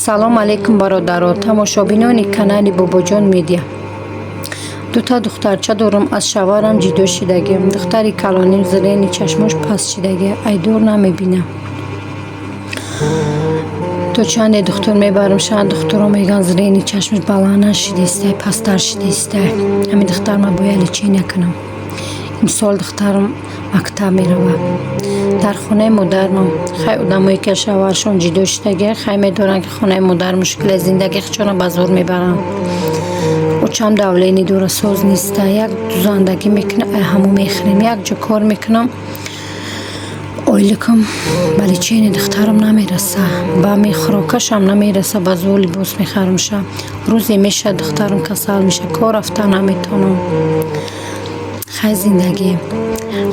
Салом алейкум, бародаро, тамошобинони канали Бобоҷон Медиа. Дута духтарча дорам, аз шавҳарам ҷидо шидагиам. Духтари калоним зрени чашмош паст шидагӣ, айдур намебинам. То чанде духтур мебарам, шаҳр духтуро мегӯянд, зрени чашмаш баланд нашидистай, пасттар шидистай. Ҳамин духтар ман бояд лечения кунам. Имсол духтарам мактаб меравад. Дар хонаи модармам. Хай, одамое ки аз шавҳарашон ҷидо шидагӣ, хай, медонанд, ки хонаи модар мушкиле, зиндагӣ худшонро ба зӯр мебаранд. Очам давление дора, соз неста. Як дузандагӣ мекунам, ай ҳамун мехӯрем. Як ҷо кор мекунам, ойликам ба леченияи духтарам намераса, ба хӯрокашам намераса, ба зӯр либос мехарам шаб. Рӯзе мешавад, духтарам касал мешавад, кор рафта наметавонам. Хай, зиндагӣ,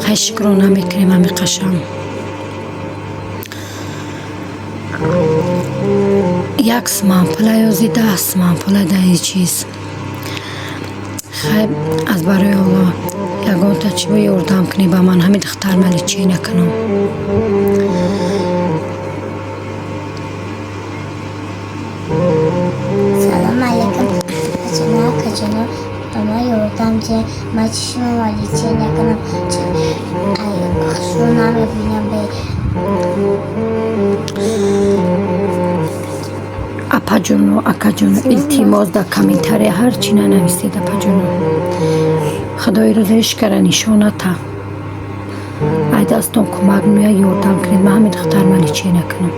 хай, шукрона мекунем ҳами қашам. Як сумам пула ёзи, 10 сумам пула дар ин чиз. Хай, аз барои Аллоҳ ягонта чӣ бо ёрдам кунӣ ба ман, ҳамин духтарма лечения кунам. Салом алейкум, аҷоно, акаҷоно, ба ман ёрдам диҳед, ман чишмама лечения кунам, хушрӯ намебинам. Апаҷоно, акаҷоно, илтимос, дар комментария ҳар чӣ нанависед, апаҷоно. Худои рӯза ҳеч кара нишон ната. Ай дастон кӯмак меояд, ёрдам кунед, ман ҳамин духтарма лечения кунам.